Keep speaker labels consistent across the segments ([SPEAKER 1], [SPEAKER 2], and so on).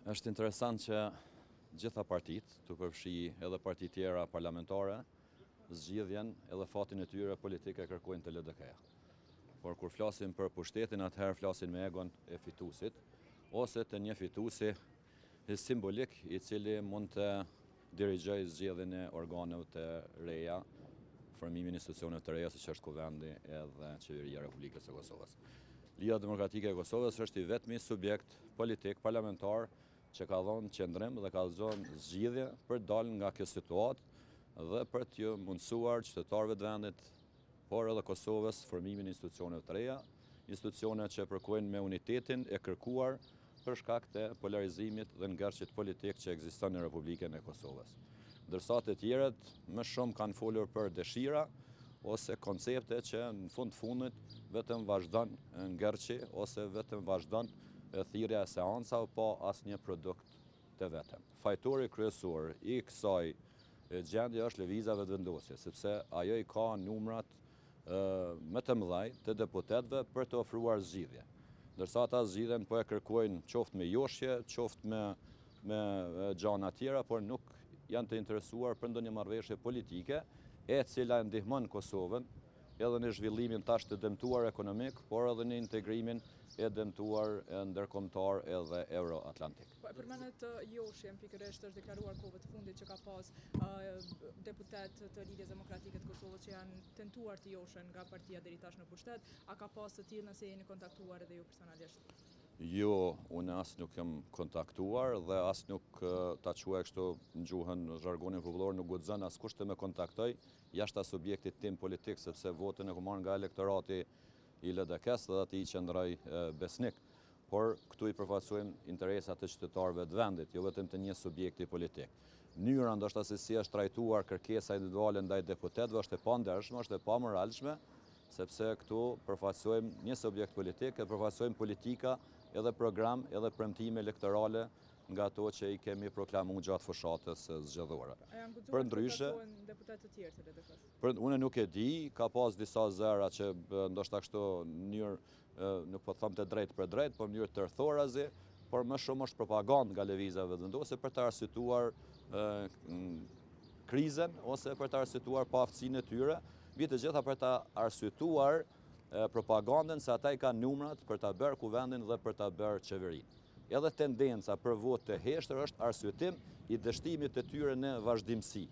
[SPEAKER 1] Është interesant që gjitha partitë, tu përfshi edhe parti tjera parlamentare, zgjidhjen edhe fatin e tyre politik e kërkojnë te LDK-ja. Por kur flasim për pushtetin, atëherë flasin me egon e fitusit, ose të një fitusi simbolik i cili mund të dirigjojë zgjedhjen e organeve të reja, formimin e institucioneve të reja, siç është Kuvendi edhe Qeveria e Republikës së Kosovës. Lidhja Demokratike e Kosovës është i vetmi subjekt politik parlamentar që ka dhënë qëndrim dhe ka dhënë zgjidhje për të dalë nga kjo situatë dhe për t'ju mundësuar qytetarëve të vendit, por edhe Kosovës formimin e institucioneve të reja, institucione që përkojnë me unitetin e kërkuar për shkak të polarizimit dhe ngërçit politik që ekziston në Republikën e Kosovës. Ndërsa të tjerët më shumë kanë folur për dëshira ose koncepte që në fund të fundit vetëm vazhdon ngërçi ose vetëm vazhdon thirrja e seancave pa asnjë produkt të vetëm. Fajtori kryesor i kësaj gjendje është Lëvizja Vetëvendosje, sepse ajo i ka numrat më të mëdhaj të deputetëve për të ofruar zgjidhje. Ndërsa ata zgjidhjen po e kërkojnë qoftë me joshje, qoftë me me gjana tjera, por nuk janë të interesuar për ndonjë marrëveshje politike, e cila e ndihmon Kosovën edhe në zhvillimin tash të dëmtuar ekonomik, por edhe në integrimin e dëmtuar ndërkombëtar edhe euroatlantik.
[SPEAKER 2] Po e përmendët joshjen pikërisht është deklaruar kohëve të fundit që ka pas deputetë të Lidhjes Demokratike të Kosovës që janë tentuar të joshen nga partia deri tash në pushtet. A ka pas të tillë nëse jeni kontaktuar edhe ju personalisht?
[SPEAKER 1] Jo, unë as nuk jam kontaktuar dhe as nuk ta quaj kështu në gjuhën, në zhargonin popullor, nuk guxon askush të më kontaktojë jashtë subjektit tim politik, sepse votën e kam marrë nga elektorati i LDK-së dhe atij i qëndroj besnik. Por këtu i përfaqësojmë interesat e qytetarëve të vendit, jo vetëm të një subjekti politik. Mënyra ndoshta se si është trajtuar kërkesa individuale ndaj deputetëve është e pandershme, është e pamoralshme, sepse këtu përfaqësojmë një subjekt politik e përfaqësojmë politika edhe program edhe premtime elektorale nga ato që i kemi proklamu gjatë fushatës zgjedhore.
[SPEAKER 2] A janë guxuar të kontaktohen deputetë të tjerë të
[SPEAKER 1] LDK-së? Për, unë nuk e di, ka pas disa zëra që ndoshta kështu në mënyrë nuk po them të drejtpërdrejt, por në mënyrë tërthorazi, por më shumë është propagandë nga Lëvizja Vetëvendosje për të arsyetuar krizën ose për të arsyetuar paaftësinë e tyre, mbi të gjitha për të arsyetuar propagandën se ata i kanë numrat për ta bërë kuvendin dhe për ta bërë qeverinë. Edhe tendenca për votë të heshtur është arsyetim i dështimit të tyre në vazhdimësi,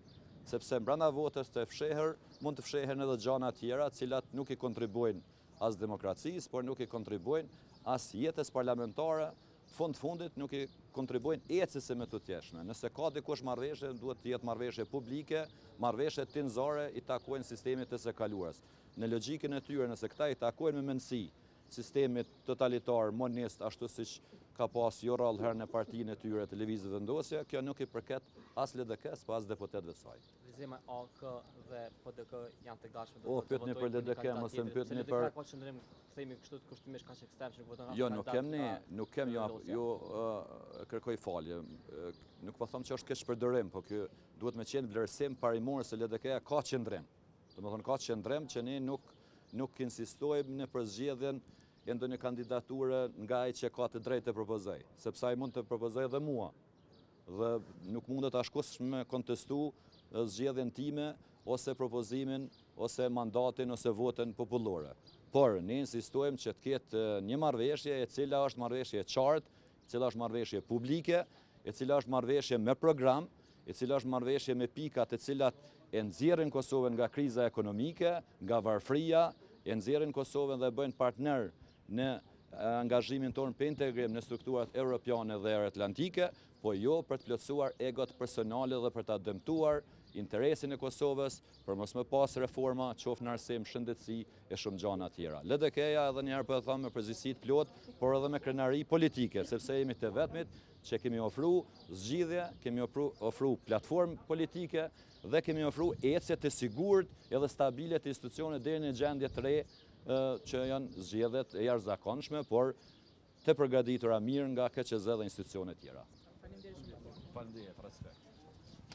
[SPEAKER 1] sepse brenda votës të fshehur mund të fshehen edhe gjana tjera, të cilat nuk i kontribuojnë as demokracisë, por nuk i kontribuojnë as jetës parlamentare, fund fundit nuk i kontribuojnë ecjes së mëtutjeshme. Nëse ka dikush marrëveshje, duhet të jetë marrëveshje publike, marrëveshje tinzare i takojnë sistemit të së kaluarës. Në logjikën e tyre, nëse këta i takojnë me mendësi sistemit totalitar, monist, ashtu siç ka pas jo rrallë herë në partinë e tyre të Lëvizjes Vetëvendosje, kjo nuk i përket as LDK-s, po as deputetëve të
[SPEAKER 3] saj. Zemaj AAK dhe PDK janë të gatshme
[SPEAKER 1] do të votojnë. O, pyetni për LDK, mos më pyetni
[SPEAKER 3] për LDK ka qëndrim, themi kështu kushtimisht kaq ekstrem që nuk voton
[SPEAKER 1] as. Jo, nuk kem ne, nuk kem jo, jo kërkoj falje. Nuk po them që është keqpërdorim, po ky duhet me qenë vlerësim parimor se LDK-ja ka qëndrim. Domethënë ka qëndrim që ne nuk nuk insistojmë në përzgjedhjen e ndonjë kandidature nga ai që ka të drejtë të propozojë, sepse ai mund të propozojë edhe mua. Dhe nuk mundet askush me kontestu zgjedhjen time ose propozimin ose mandatin ose votën popullore. Por ne insistojmë që të ketë një marrëveshje e cila është marrëveshje e qartë, e cila është marrëveshje publike, e cila është marrëveshje me program, e cila është marrëveshje me pika të cilat e nxjerrin Kosovën nga kriza ekonomike, nga varfëria, e nxjerrin Kosovën dhe e bëjnë partner në angazhimin tonë për integrim në strukturat europiane dhe euroatlantike, po jo për të plotësuar egot personale dhe për ta dëmtuar interesin e Kosovës, për mos me pas reforma, qoftë në arsim, shëndetësi e shumë gjana tjera. LDK-ja edhe njëherë po e them me përgjegjësi të plotë, por edhe me krenari politike, sepse jemi të vetmit që kemi ofru zgjidhje, kemi ofru, ofru platformë politike dhe kemi ofru ecje të sigurt edhe stabile të institucioneve deri në gjendje të re që janë zgjedhjet e jashtëzakonshme, por të përgatitura mirë nga KQZ dhe institucionet tjera.
[SPEAKER 2] Faleminderit
[SPEAKER 1] Faleminderit, respekt.